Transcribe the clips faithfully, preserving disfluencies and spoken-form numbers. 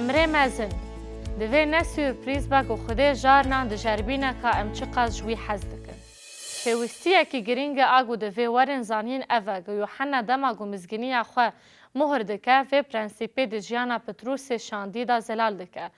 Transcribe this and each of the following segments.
Emrê mezin. Divê ne surprîz be ku Xwedê carnan diceribîne ka em çiqas ji wî hez dikin. Pêwîstiyekî girîng e a ku divê werin zanîn ev e ku Yuhenna dema ku mizgîniya xwe mohr dike, vê prensîpê di jiyana Pitrûsê şandî de zelal dike.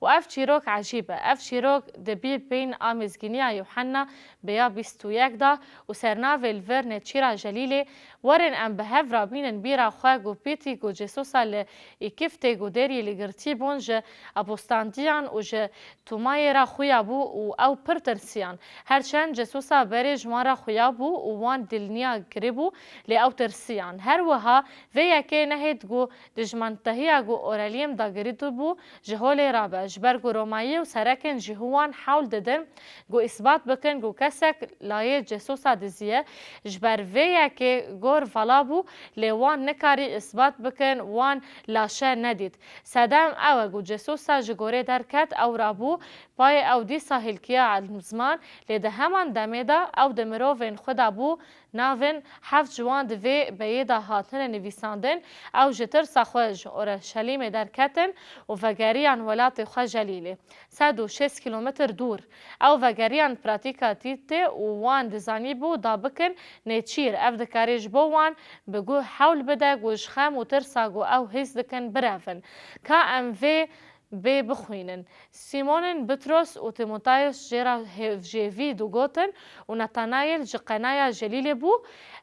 Û ev çîrok ecîb e. Ev çîrok di bîr pîn a mizgîniya Yuhenna bêya bîst û yek de û sernavê li vir Nêçîra Jelîlê, werin em bi hev re bînin bîra xwe ku pîtî ku Cêsusa li Îkîftê ku dêrî li girtî bûn ji Apostantiyan û ji Tomayê re xuya bû û ew pir tirsiyan. Her çend Cêsusa berê ji wan re xuya bû û wan dilniya kiribû, lê ew tirsiyan. Her wiha vê yekê nehêt ku dijmentehiya ku Aureliyem dagirî bû ji holê rabe, ji ber ku Romayî û serekên Jîhûwan hewl didin ku îsbat bikin ku kesek layê Cêsusa diziye. Ji ber vê yekê gor vala bû, lê wan nikarî îsbat bikin, wan laşe nedît. Sedem ew e ku Cêsusa ji gorê derket, ew rabû, payê ew dîsa hilkiya elmizman, lê di heman demê de ew di mirovên xwe de bû, navên heft ji wan di vê beyê de hatine nivîsandin, ew ji tirsa xwe ji Orşelîmê derketin û vegeriyan welatê xwe Jelîlê, sed û şêst kîlometr dûr. Ew vegeriyan pratîka tîtê û wan dizanîbû da bikin nêçîr. Ev dikare ji bo wan bi guh hewl bide ku ji xem û tirsa ku ew hîs dikin birevin. Ka em vê bê bixwînin. Sîmonin Bitros û Tîmotayos jê re hevjêvî digotin û Natanayel ji Qenaya Jelîlê bû.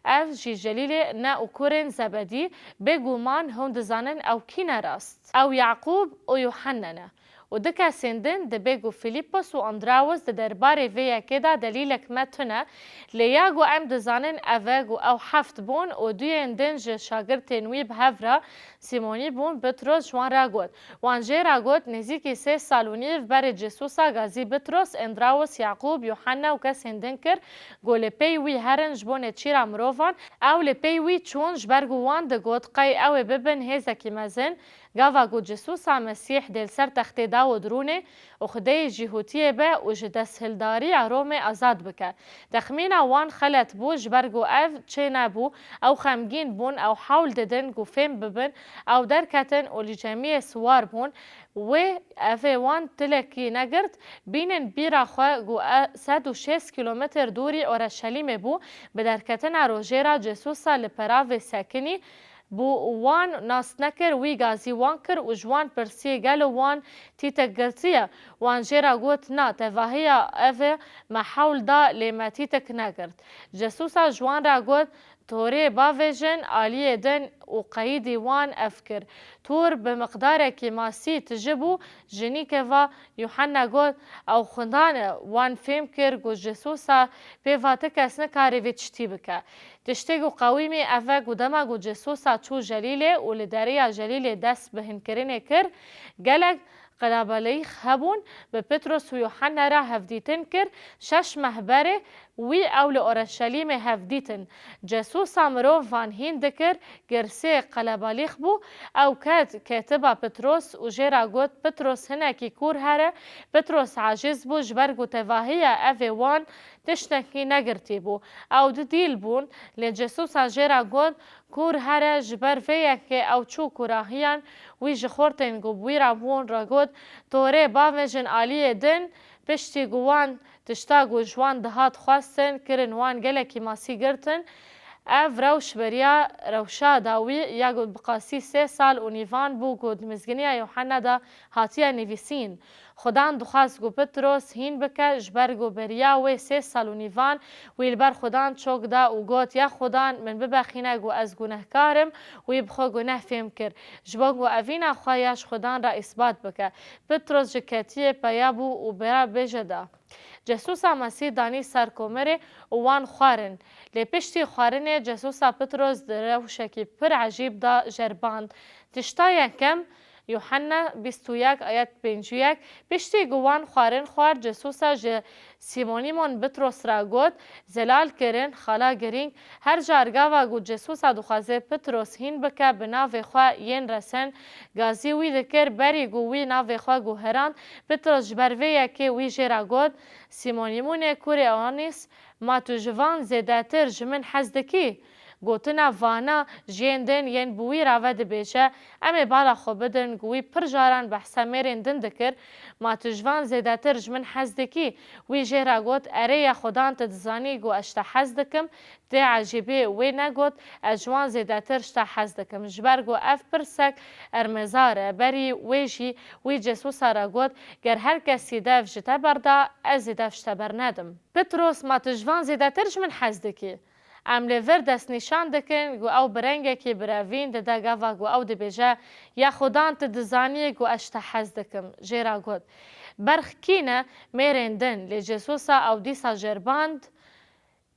Ev jî Jelîlê ne û kurên Zebedî, bêguman hûn dizanin ew kî ne rast. Ew Yaqûb û Yuhanna ne. Û du kesên din dibê ku Filîpos û Andrawis di derbarê vê yekê de delîlek me tune, lê ya ku em dizanin ev e ku ew heft bûn û duyên din ji şagirtên wî bi hev re Sîmonî bûn, Petros ji wan re got. Wan jê re got, nêzîkî sê sal û nîv berê Cêsusa gazî Petros, Endrawis, Yaqûb, Yuhanna û kesên din kir, got, li pey wî herin ji bo nêçîra mirovan. Ew li pey wî çûn, ji ber ku wan digot, qey ew ê bibin hêzekî mezin, gava ku Cêsusa Mesîh dê li ser textê da û dirûnê û Xwedê yê Cîhûtiyê be û ji desthildariya Romê azad bike. Texmîna wan xelet bû, ji ber ku ev çê nebû, ew xemgîn bûn, ew hewl didin ku fêm bibin, ew derketin û li cemiyê siwar bûn. Wê evê wan tilekî negirt, bînin bîra xwe ku e, sed û şêst kîlometr dûrî Oreşelîmê bû, bi derketina rojê re Cêsusa li peravê sekinî, bû wan nas nekir, wî gazî wan kir û ji wan pirsî, gelo wan tîtek girtiye? Wan jê re got, na, tevahiya ev e, me hewl da, lê me tîtek negirt. Cesûsa ji wan re got, torê bavêjin aliyê din û qeyîdî wan ev kir. Tor bi miqdarekî masî tije bû, jinîke va, Yuhanna got, ew xwindan e, wan fêm kir ku Cesûsa pê va ti kes nikare vê tiştî bike. Tiştê ku qewîmî ev e ku dema ku Cêsusa çû Jelîlê û li deriya Jelîlê dest bi hinkirinê kir, gelek qelebalîx hebûn, bi Petros û Yuhanna re hevdîtin kir, şeş meh berê wî ew li Oreşelîmê hevdîtin. Cêsusa mirovan hîn dikir, girsê qelebalîx bû, ew ket ketiba Petros û jê re got, Petros hinekî kûr here. Petros aciz bû, ji ber ku tevahiya evê wan tiştekî negirtî bû. Ew di dîl bûn, lê Cêsusa jê re got, kûr here, ji ber vê yekê ew çû kûrahiyan, wî ji xortên ku bi wî re bûn re got, torê bavêjin aliyê din, piştî ku wan tişta ku ji wan dihat xwestin, kirin wan gelekî masî girtin. Ev rewş beriya rewşa dawî ya ku bi qasî sê sal û nîvan bû ku di mizginiya Yuhanna de hatiye nivîsîn. Xudan dixwest ku Petros hîn bike, ji ber ku beriya wê sê sal û nîvan wî li ber Xudan çok da û got, ya Xudan, min bibexîne ku ez gunehkar im, wî bi xwe guneh fêm kir. Ji bo ku evîna xwe ya ji Xudan re îsbat bike. Petros ji ketiyê peya bû û bera bêje da. Cesûsa Mesîh danî ser komerê û wan xwarin. Lê piştî xwarinê Cesûsa Petros di rewşekî pir ecîb de jerband. Tişta yekem, Yuhanna bîst û yek ayet pêncî û yek, piştî ku wan xwarin xwar, Cesûsa ji Sîmonîmon Petros re got, zelal kirin, xala girîng, her car gava ku Cesûsa dixwaze Petros hîn bike, bi navê xwe yên resen gazî wî dikir, berî ku wî navê xwe guherand, Petros ji ber vê yekê wî jê re got, Sîmonîmûnê kurê Anîs, ma tu ji van zêdetir ji min hez dikî? Gotina vana ji yên din yên bi wî re ve dibêje, em ê bala xwe bidin ku wî pir caran behsa mêrên din dikir, ma tu ji van zêdetir ji min hez dikî? Wî jê re got, erê ya Xudan tu dizanî ku ez ji te hez dikim. Tê ecêbê wê negot, ez ji wan zêdetir ji te hez dikim. Ji ber ku ev pirsek ermezar e, berî wê jî wî Cêsusa re got, ger her kesî dev ji te berda, ez ê dev ji te bernedim. Pitros, ma tu ji van zêdetir ji min hez dikî? Em li vir destnîşan dikin ku ew bi rengekî birevîn dide gava ku ew dibêje, ya Xudan tu dizanî ku ez ji te hez dikim. Jê re got, berx kî ne mêrên din? Lê Cêsusa ew dîsa jerband.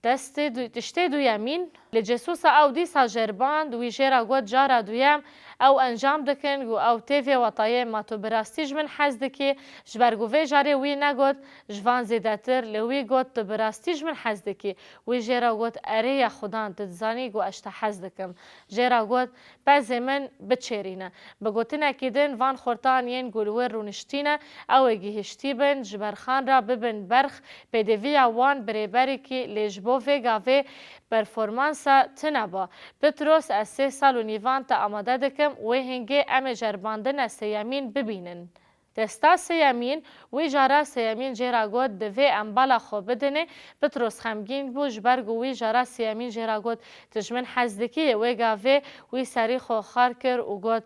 Destê du-, tiştê duyemîn. Lê Cêsusa ew dîsa jerband, wî jê re got cara duyem, ew encam dikin ku ew tê vê wetayê, ma tu bi rastî ji min hez dikî? Ji ber ku vê carê wî negot, ji van zêdetir, lê wî got, tu bi rastî ji min hez dikî? Wî jê re got, erê ya Xudan, tu dizanî ku ez ji te hez dikim. Jê re got, pezê min biçêrîne. Bi gotinekî din, van xortan yên ku li wir rûniştî ne, ew ê gihiştî bin, ji berxan re bibin berx, pêdiviya wan bi rêberîkî, lê ji bo vê gavê performansa tune ba. Pitros, ez sê sal û nîvan te amade dikim, wê hingê em ê jerbandina sêyemîn bibînin. Desta sêyemîn, wî jara sêyemîn jê re got, divê em bala xwe bidinê. Pitros xemgîn bû, ji ber ku wî jara sêyemîn jê re got, tu ji min hez dikî? Wê gavê wî serî xwe xar kir û got,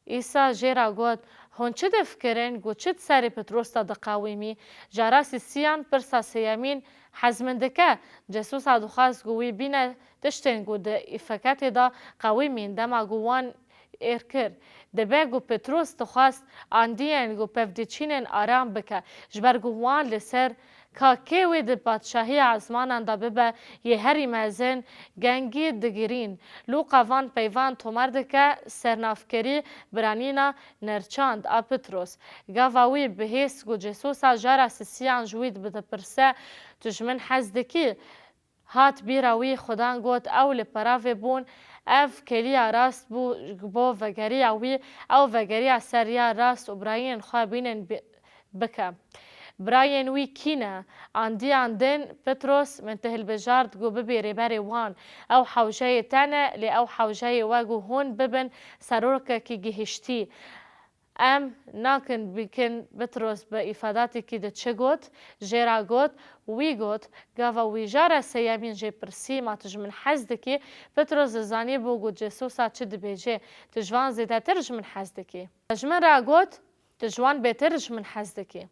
Îsa jê re got, hûn çi difikirin ku çi di serê Pitros de diqewimî? Jara sisiyan, pirsa sêyemîn, hez min dike? Cêsusa dixwest ku wî bîne tiştên ku di îfeketê de qewimîn, dema ku wan êr kir. Dibe ku Pitrus dixwest andiyên ku pevdîçînên aram bike, ji ber ku wan li ser ka kê wê di padşahiya ezmanan de bibe yê herî mezin, gengî digirîn. Lûqa van peyvan tomer dike, sernavkerî, biranîna nerçand a Pitrus. Gava wî bi hêz ku Cêsusa jara sisiyan ji wî dipirse, tu ji min hez dikî? Hat bîra wî, Xudan got, ew li peravê bûn, ev kêliya rast bû bo vegeriya wî, ew vegeriya ser ya rast û birayên xwe bînin bi-, bike. Birayên wî kî ne? Andiyan din, Petros, min te hilbijart ku bibî rêberê wan. Ew hewceyê te ne, lê ew hewceyê we ku hûn bibin serokekî gihiştî. Em nakin bîkin Petros bi îfadatêkî di çi got, jê re got, wî got, gava wî cara sêyemîn jê pirsî, ma tu ji min hez dikî? Petros dizanîbû ku Cêsusa çi dibêje, tu ji van zêdetir ji min hez dikî. Ji min re got, tu ji wan bêtir ji min hez dikî.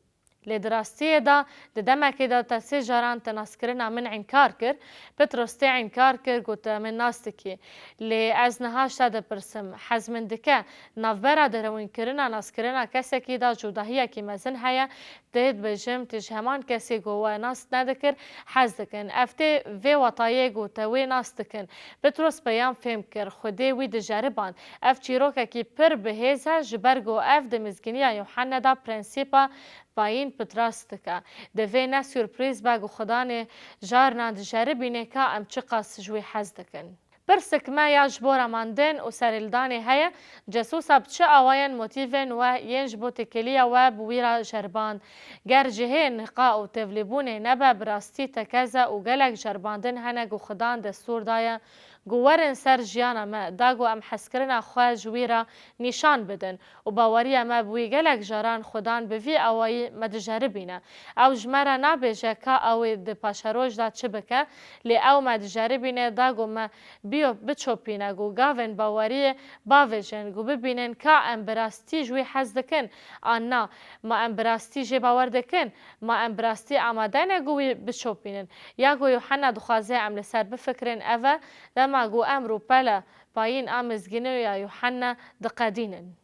Lê di rastiyê de, di demekê de te sê caran te naskirina min înkar kir. Petros tê înkar kir, got, te min nas dikî. Lê ez niha ji te dipirsim, hez min dike, navbera derewînkirina naskirina kesekî de cudahiyekî mezin heye, tê dibêjim, tu ji heman kesê ku we nas nedikir, hez dikin. Ev tê vê wetayê ku te wê nas dikin. Petros peyam fêm kir, Xwedê wî dijeriband. Ev çîrokekî pir bi hêz e, ji ber ku ev di mizgîniya Yûhenne de prensîpa payîn pitras dike. Divê ne surprîz be ku Xudanê carna dijeribîne ka em çiqas ji wî hez dikin. Pirsik me ya ji bo remandin û serhildanê heye, Cesûsa bi çi awayên motîvên we yên ji bo têkiliya we bi wî re jeriband? Ger cihê niqa û tevlîbûnê nebe, bi rastî tekez e û gelek jeribandin hene ku Xudan destûr daye ku werin ser jiyana me, da ku em hezkirina xwe ji wî re nîşan bidin û baweriya me bi wî gelek caran Xudan bi vî awayî me dijeribîne. Ew ji me re nabêje ka ew ê di paşeroj de çi bike, lê ew me dijeribîne da ku me biyo-, biçopîne ku gavên baweriyê bavêjin, ku bibînin ka em bi rastî ji wî hez dikin an na. Ma em bi rastî jê bawer dikin? Ma em bi rastî amade ne ku wî biçopînin? Ya ku Yuhanna dixwaze em li ser bifikirin ev e, dema ku em rûpela payîn a mizgîniya Yuhanna diqedînin.